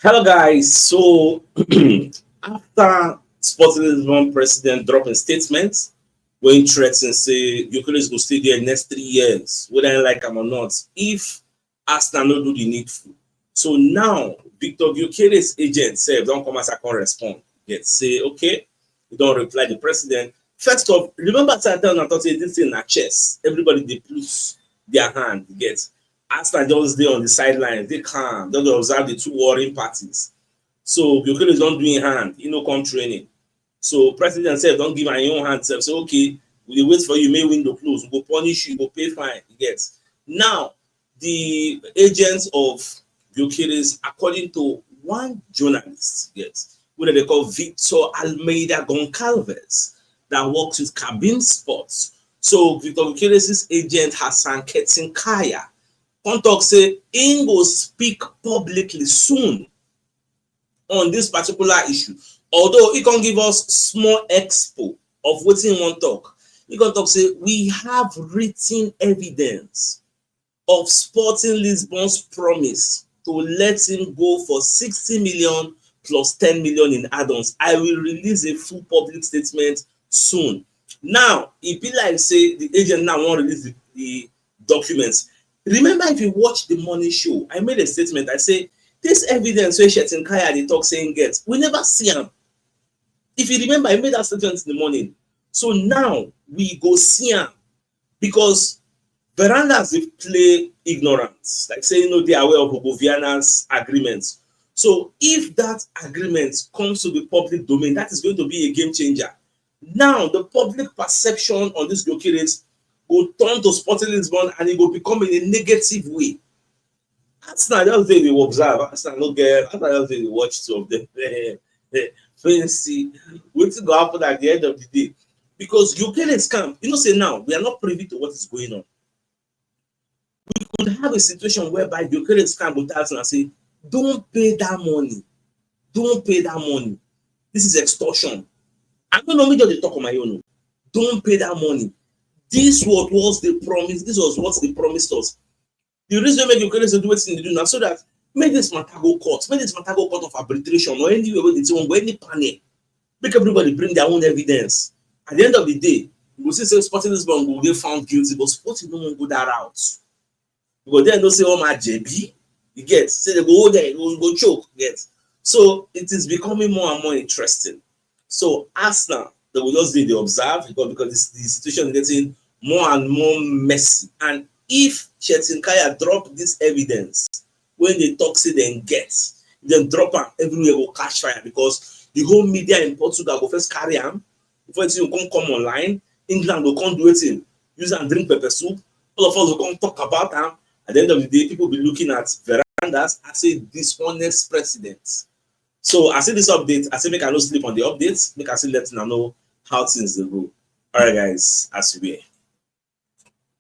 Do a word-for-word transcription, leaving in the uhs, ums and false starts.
Hello, guys. So, after Sporting Lisbon president dropping statements, when threatening say Gyökeres go stay there next three years, whether I like him or not, if Arsenal no do the needful. So now, Victor Gyökeres agent sef don come as I come respond. Get say, okay, he don reply the president. First off, remember say I tell una talk say this thing na chess. Everybody dey put their hand, you get. Arsenal just dey on the sidelines, dey calm, just dey observe the two warring parties. So Gyökeres don do him hand, he no come training. So president sef don give am him own hand sef, say, okay, we dey wait for you, make window close, we go punish you, you go pay fine, you get. Now, the agents of Gyökeres, according to one journalist, yes, who they call Victor Almeida Goncalves, that works with Cabin Sports. So Victor Gyökeres' agent, Hassan Ketin Kaya, come talk say he go speak publicly soon on this particular issue. Although he can give us small expo of wetin he wan talk. He can talk say, we have written evidence of Sporting Lisbon's promise to let him go for sixty million plus ten million in add-ons. I will release a full public statement soon. Now, e be like say the agent now wan release the, the documents. Remember, if you watch the morning show, I made a statement. I say, this evidence wey Shetin Kaya dey talk say he get, we never see am. If you remember, I made that statement in the morning. So now we go see am because Verandas dey play ignorance, like say he no dey aware of Hugo Viana's agreement. So if that agreement comes to the public domain, that is going to be a game changer. Now, the public perception on this Gyökeres go turn to Sporting Lisbon and it go become in a negative way. Arsenal just dey dey observe. Arsenal no get, Arsenal just dey dey watch two of them. Let's see wetin go happen at the end of the day. Because Gyökeres camp, you know say now, we are not privy to what is going on. We could have a situation whereby Gyökeres camp go tell Arsenal say, don't pay that money. Don't pay that money. This is extortion. I don't know, me just dey talk on my own. Don't pay that money. This was, was the promise. This was what they promised us. The reason make Gyökeres do wetin they do now, so that make this matter go court, make this matter go court of arbitration or anywhere where they say wan go, any panel, make everybody bring their own evidence. At the end of the day, you go see say Sporting Lisbon go get found guilty, but Sporting no wan go that route. Because dem know say, oh my J B, you get, say they go hold there, go, go choke, you get. So it is becoming more and more interesting. So Arsenal, they will just dey dey observe because, because this, the situation is getting more and more messy. And if Shetin Kaya drop this evidence when they talk say dem get, dem drop am, everywhere go catch fire because the whole media in Portugal go first carry am. Before you come come online, England go come do wetin, use am drink pepper soup. All of us go come talk about am. At the end of the day, people be looking at Verandas as a dishonest president. So I see this update. I say make I no sleep on the updates. Make I still let una know how things dey go. All right, guys, as you were.